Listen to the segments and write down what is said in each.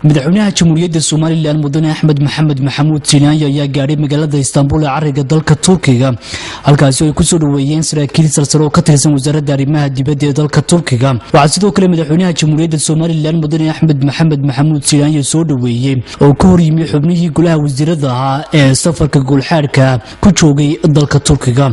Madaxweynaha Jamhuuriyadda Somalilan, Mudane Axmed Maxamed Maxamuud Silaanyo, ayaa gaadhay magaalada Istanbul ee cariga dalka Turkiga, halkaasi oo ay kusoo dhoweeyeen saraakiil sarsare oo ka tirsan Wasaaradda Arrimaha Dibadda ee dalka Turkiga. Waxaa sidoo kale madaxweynaha Jamhuuriyadda Somalilan, Mudane Axmed Maxamed Maxamuud Silaanyo, soo dhoweeyey oo ka horyimi xubnihii golaha wasiirada ahaa ee safarka goolxaadhka ku joogay dalka Turkiga.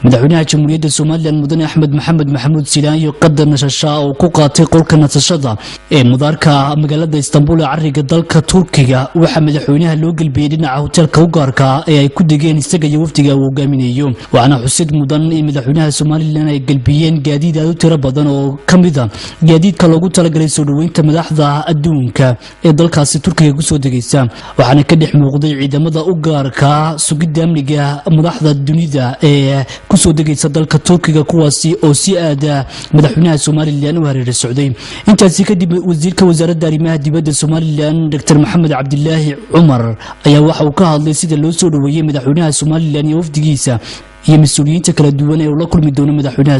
Madaxweynaha Jamhuuriyadda Somalilan, Mudane Axmed Maxamed Maxamuud Silaanyo, qadar nasashaa oo ku qaatay qolka nasashada ee madaarka magaalada Istanbul ee cariga dalka Turkiga, waxaa madaxweynaha loo gelbiyey dhinaca hoteelka u gaarka ee ay ku degeen isaga iyo wafdiga uu hogaaminayo. Waxaana xusid mudan in madaxweynaha Somalilan ay gelbiyeen gaadiid aad u tiro badan oo ka mid a gaadiidka loogu talagalay soo dhoweynta madaxda adduunka ee dalkaasi Turkiga kusoo degaysa. Waxaana ka dhex muuqday ciidamada u gaarka sugidda amniga madaxda dunida ee kusoo degaysa dalka Turkiga, kuwaasi oo si aada madaxweynaha Somalilan u hareeri socday. Intaasi kadib, wasiirka Wasaaradda Arrimaha Dibadda Somalilan, Dr Maxamed Cabdilaahi Cumar, ayaa waxa uu ka hadlay sida loo soo dhoweeyey madaxweynaha Somalilan iyo wafdigiisa iyo mas-uuliyiinta kala duwan ee uu la kulmi doono madaxweynaha.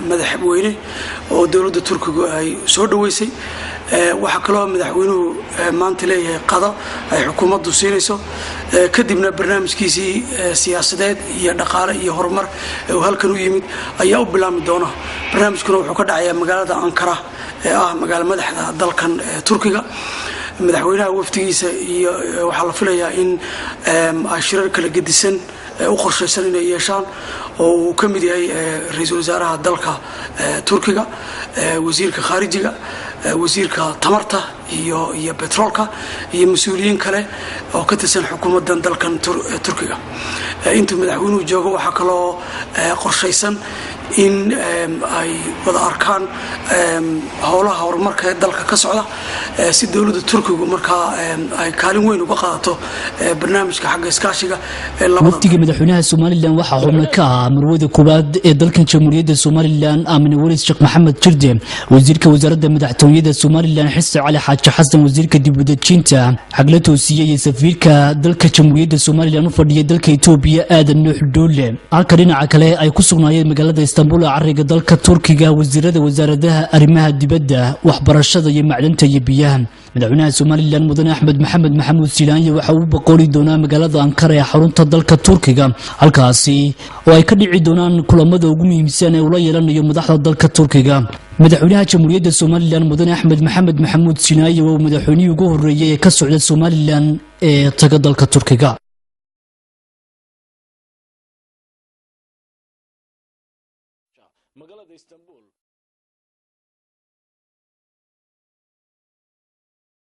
Madaxweyne oo dowladda Turkigu ay soo dhoweysay. Waxaa kaloo madaxweynuhu maanta leeyahay qado ay xukuumaddu siinayso, kadibna barnaamijkiisii siyaasadeed iyo dhaqaale iyo horumar uu halkan u yimid ayaa u bilaabmi doona. Barnaamijkuna wuxuu ka dhacayaa magaalada Ankara ee ah magaalo madaxda dalkan Turkiga. Madaxweynaha wafdigiisa iyo waxaa la filayaa in ay shirar kala gedisan u qorshaysan inay yeeshaan, oo uu ka mid yahay ra-iisul wasaaraha dalka Turkiga, wasiirka khaarijiga, wasiirka tamarta iyo betroolka iyo mas-uuliyiin kale oo ka tirsan xukuumaddan dalkan Turkiga. Intuu madaxweynuhu joogo waxaa kaloo qorshaysan in ay wada arkaan howlaha horumarka ee dalka ka socda, si dowladda Turkigu markaa ay kaalin weyn uga qaadato barnaamijka xagga iskaashiga. Wafdiga madaxweynaha Somalilan waxaa xubno ka ah marwada koowaad ee dalkan Jamhuuriyadda Somalilan, Aamine Waris Sheekh Maxamed Jirde, wasiirka Wasaaradda Madaxtooyada Somalilan, Xise Cali Xaaji Xasan, wasiirka dib udejinta Xagla Toosiye, iyo safiirka dalka Jamhuuriyadda Somalilan u fadhiya dalka Etoobiya, Aadan Nuux Dhuule. Halka dhinaca kale ay ku sugnaayeen magaalada Istanbul ee cariga dalka Turkiga wasiirada wasaaradaha arrimaha dibadda, waxbarashada iyo macdanta iyo biyaha. Madaxweynaha Somalilan, Mudane Axmed Maxamed Maxamuud Silaanya, waxa uu boqori doonaa magaalada Ankara ee xarunta dalka Turkiga, halkaasi oo ay ka dhici doonaan kulamada ugu muhiimsan ee ula yeelanayo madaxda dalka Turkiga. Madaxweynaha Jamhuuriyadda Somalilan, Mudane Axmed Maxamed Maxamuud Silaanya, waa madaxweynihii ugu horreeyey ee ka socda Somalilan ee taga dalka Turkiga. Magaalada Istanbul.